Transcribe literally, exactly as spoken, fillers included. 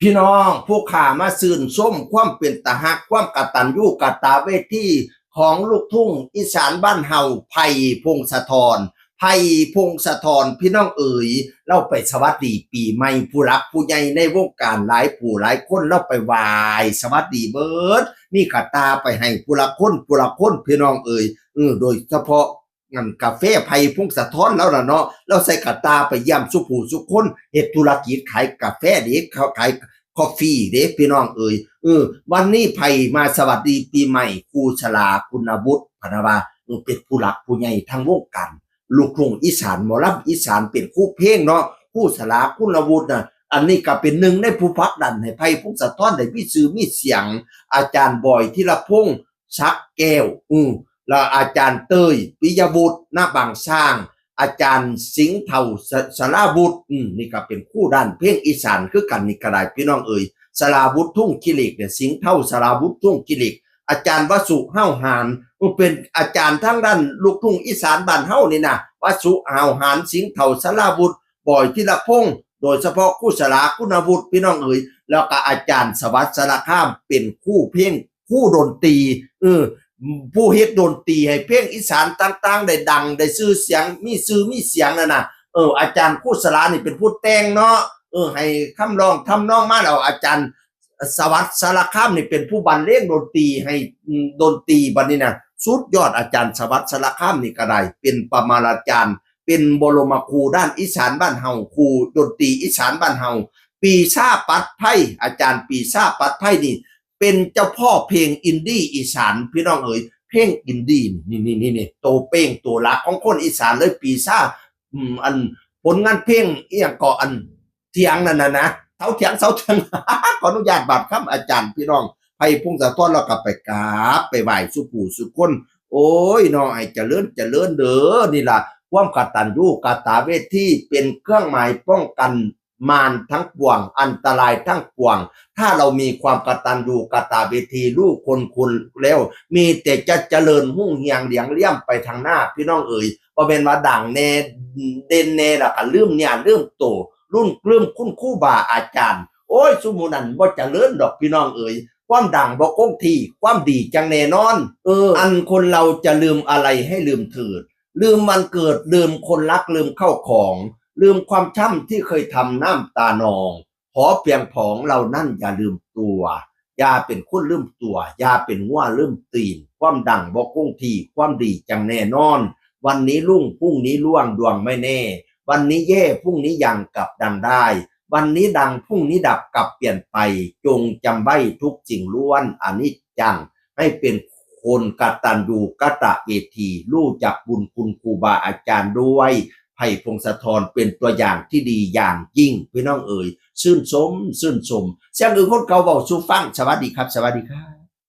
พี่น้องผู้ข้ามาชื่นชมความเป็นตาฮัก ความกตัญญูกตเวทีของลูกทุ่งอีสานบ้านเฮา ไผ่ พงศธร ไผ่ พงศธร พี่น้องเอ๋ย ลาวไปสวัสดีปีใหม่ผู้หลักผู้ใหญ่ในวงการหลายผู้หลายคน ลาวไปไหว้สวัสดีเบิด มีกระต่ายไปให้ผู้ละคนผู้ละคน พี่น้องเอ๋ย เออ โดยเฉพาะ อันกาแฟไผ่พงศธรลาวล่ะเนาะ ลาวใส่กระต่ายไปเยี่ยมสู่ผู้สู่คน เฮ็ดธุรกิจขายกาแฟเด้ เขาขายกาแฟเด้ พี่น้องเอ๋ย เออ วันนี้ไผ่มาสวัสดีปีใหม่ ครูสลา คุณวุฒิ พะนะว่า เออ เป็นผู้หลักผู้ใหญ่ทางวงการลูกทุ่งอีสาน หมอลำอีสาน เป็นครูเพลงเนาะ ครูสลา คุณวุฒิน่ะ อันนี้ก็เป็นหนึ่งในผู้ผลักดันให้ไผ่พงศธรได้มีชื่อมีเสียง อาจารย์บอย ธีรพงษ์ ศักดิ์แก้ว อืม แล้วอาจารย์เต้ย ปิยวุฒิ ณ บางซ่าง อาจารย์สิงห์เฒ่า ส- สราวุธ อืม นี่ก็เป็นครูด้านเพลงอีสานคือกัน นี่ก็ได้ พี่น้องเอ๋ย สราวุธ ทุ่งขี้เหล็กเนี่ย สิงห์เฒ่า สราวุธ ทุ่งขี้เหล็ก อาจารย์วสุ ห้าวหาญ อืม เป็นอาจารย์ทางด้านลูกทุ่งอีสานบ้านเฮานี่นะ วสุ ห้าวหาญ สิงห์เฒ่า สราวุธ บอย ธีรพงษ์ โดยเฉพาะครูสลา คุณวุฒิ พี่น้องเอ๋ย แล้วก็อาจารย์สวัสดิ์ สารคาม เป็นครูเพลง ครูดนตรี เออ ผู้เฮ็ดดนตรีให้เพลงอีสานต่างๆ ได้ดัง ได้ชื่อเสียง มีชื่อมีเสียงนั่นน่ะ เออ อาจารย์ครูสลานี่เป็นผู้แต่งเนาะ เออ ให้คำร้องทำนองมาแล้ว อาจารย์สวัสดิ์ สารคามนี่เป็นผู้บรรเลงดนตรีให้ อืม ดนตรีบัดนี้นะ สุดยอด อาจารย์สวัสดิ์ สารคามนี่ก็ได้ เป็นปรมาจารย์ เป็นบรมครูด้านอีสานบ้านเฮา ครูดนตรีอีสานบ้านเฮา ปีชาปัดไพร่ อาจารย์ปีชาปัดไพร่นี่ เป็นเจ้าพ่อเพลงอินดี้อีสาน พี่น้องเอ๋ย เพลงอินดี้นี่ นี่ นี่ นี่ ตัวเป้งตัวหลักของคนอีสานเลย ปีชา อืม อันผลงานเพลงอีหยังก็อันเถียงนั่นน่ะนะ เสาเถียง เสาเถียง ขออนุญาตบาดคำอาจารย์ พี่น้อง ไผ่พงศธร แล้วก็ไปกราบไปไหว้สู่ผู้สู่คน โอ้ยเนาะ ให้เจริญเจริญเด้อ นี่ล่ะ ความกตัญญูกตเวที เป็นเครื่องหมายป้องกันมารทั้งปวง อันตรายทั้งปวง ถ้าเรามีความกตัญญูกตเวที รู้คนควรแล้ว มีแต่จะเจริญรุ่งเรืองเหลียงเลี่ยมไปทางหน้า พี่น้องเอ๋ย บ่แม่นว่าดังแน่ เด่นแน่ แล้วก็ลืมเนื้อลืมตัว ลืม ลืมคุณครูบาอาจารย์ โอ้ย ซุมื้อนั้นบ่เจริญดอก พี่น้องเอ๋ย ความดังบ่คงที่ ความดีจั่งแน่นอน เออ อันคนเราจะลืมอะไรให้ลืมเถิด ลืมวันเกิด ลืมคนรัก ลืมข้าวของ ลืมความช้ำที่เคยทำน้ำตานอง ขอเพียงผองเรานั้นอย่าลืมตัว อย่าเป็นคนลืมตัว อย่าเป็นงัวลืมตีน ความดังบ่คงที่ ความดีจั่งแน่นอน วันนี้รุ่ง พรุ่งนี้ร่วง ดวงไม่แน่ วันนี้แย่ พรุ่งนี้ยังกลับดังได้ วันนี้ดัง พรุ่งนี้ดับ กลับเปลี่ยนไป จงจำไว้ทุกสิ่งล้วนอนิจจัง ให้เป็นคนกตัญญูกตเวที รู้จักบุญคุณครูบาอาจารย์ด้วย ไผ่พงศธรเป็นตัวอย่างที่ดีอย่างยิ่ง พี่น้องเอ๋ย ชื่นชม ชื่นชม เสียงอึ่งคนเก่าเว้าสู่ฟัง สวัสดีครับ สวัสดีครับ